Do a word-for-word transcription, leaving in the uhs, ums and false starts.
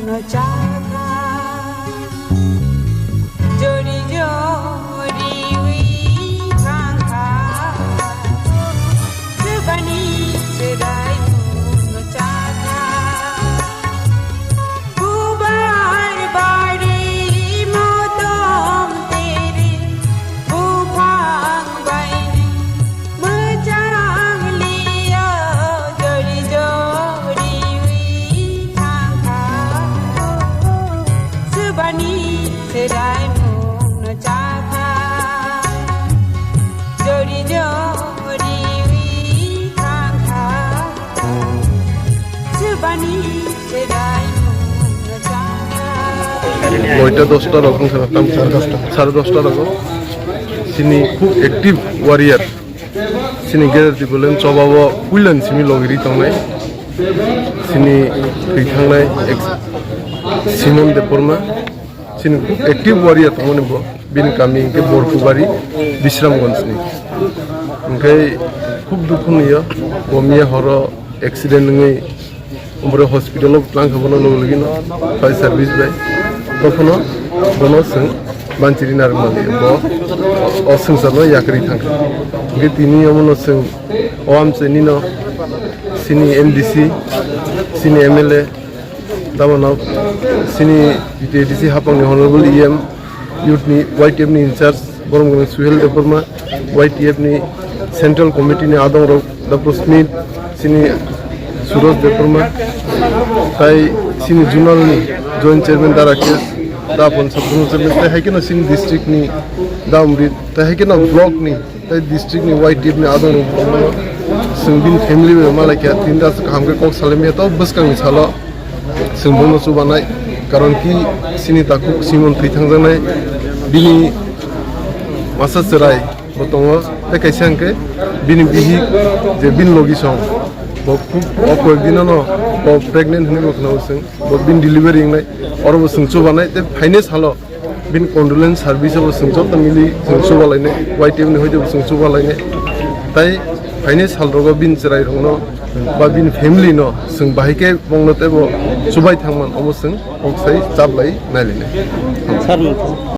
no chakha, jori jori wi thangkha, sebani sedai no chakha. Bubar bari motom tere, buphang baini mwchang liya, jori jori wi thangkha, sebani sedai mungno chakha, jori jori wi thangkha. Noita dosta rok wngkha, tam sare dosta, sare dosta rogo. Chini khub active warrior. Chini Greater Tipraland chobao puilan simi logiri tongnai. Chini thwi thangnai ex Simon Debbarma. Chini khub active warrior tongmani bo. Bini kami hwnkhe Borkubari, Bisramganj ni. Hwnkhe khub dukhu nio, bo miya horo accident wngwi umre hospital o twlang kha bono logi logi no fire service bai. Tokhono bono chwng banchiri narwk mali bo o swngcharno yakarwi thangkha. Hwnkhe tini omono chwng o amchaini no chini M D C, chini M L A, Tamano chini T T A D C hapangni Honorable E M, youth ni Y T F ni in charge, borok wngkha Suhel Debbarma, Y T F ni Central Committee ni adong rok, Doctor Smith, chini Suraj Debbarma, tai chini zonal ni Joint Chairman Dara Kes, da Pon Sub Zonal Chairman, tai hai kheno chini district ni da Amrit, tai hai kheno block ni, tai district ni Y T F ni adong rok, chwng bini family bai malai khe tin das kaham khe kok salai maya to bwskang ni salo. Chwng bono chubanai, karon ki chini takhuk Simon thwi thangjaknai, bini masa chwrai bo tongo, tei kaisa hwnkhe bini bihik je bini logi song, bo khub o koyek dinono bo pregnant hinwi bo khwnao chwng, bo bini delivery wngnai, oro bo chwng chubanai, tei phainai salo bini condolence service o bo chwng joto mili chwng chubalainai, Y T F ni hoite bo chwng chubalainai, tai phainai sal rogo bini chwrai rokno ba bini family no chwng bahai khe bongno teibo chubai thangman, omo chwng kok sai chaplai nailainai. Sir,